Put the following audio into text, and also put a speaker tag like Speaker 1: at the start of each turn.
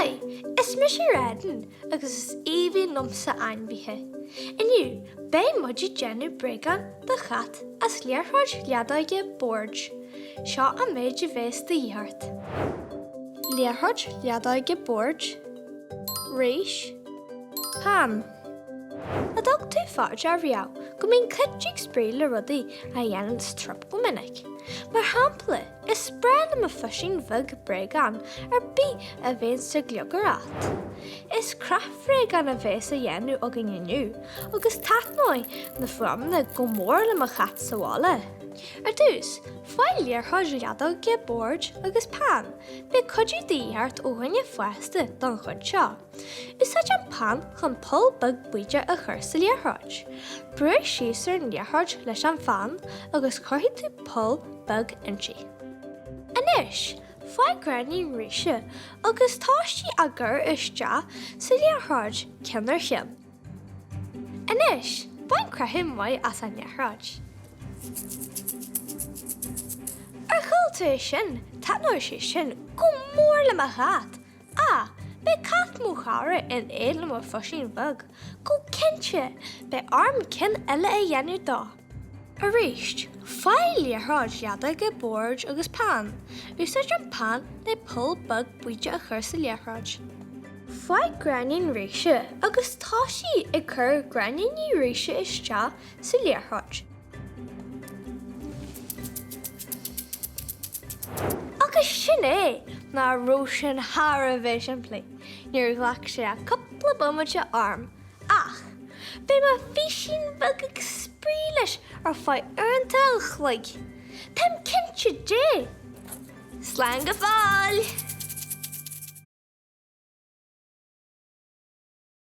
Speaker 1: Haigh, is mise Reden agus is aoibhinn liomsa ainmhithe. Inniu, beidh muid ag déanamh bréagán do chat as liathróid leadóige boird. Seo an méid a bheas de dhíth ort. Liathróid leadóige boird, rís, peann. An dtug tú fá dear riamh go mbíonn cait ag spraoi le rudaí a dhéanann trup go minic? Mar shampla, Is breá le mo phuisín bheag bréagán ar bith a bhíonn sa ghliogaire. Is creachbhréagán a bheas á dhéanamh againn inniu agus taitneoidh na fuaimeanna go mór le mo chat sa bhaile. Ar dtús, faigh liathróid leadóige boird agus peann. Beidh cuidiú de dhíth ort ó dhuine fásta don chuid seo. Úsáid an peann chun poll beag bídeach a chur sa liathróid. Brúigh síos ar an liathróid leis an pheann agus cuirfidh tú poll beag inti. Anois, faigh gráinnín ríse agus tosaigh á gcur isteach sa liathróid ceann ar cheann. Anois, bain croitheadh maith as an liathróid. Ar chuala tú é sin? Taitneoidh sé sin go mór le mo chat! Ah, beidh cat mo chara in éad le mo phuisín bheag, go cinnte! Beidh orm ceann eile a dhéanamh dó. Arís, faigh liathróid leadóige boird agus peann. Úsáid an peann le poll beag bídeach a chur sa liathróid. Faigh gráinnín ríse agus tosaigh ag cur gráinníní ríse isteach sa liathróid. Agus sin é! Nach raibh sin thar a bheith simplí? Níor ghlac sé ach cúpla bomaite orm, ach beidh mo phuisín bheag ag spraoi leis ar feadh uaireanta an chloig. Táim cinnte de! Slán go fóill!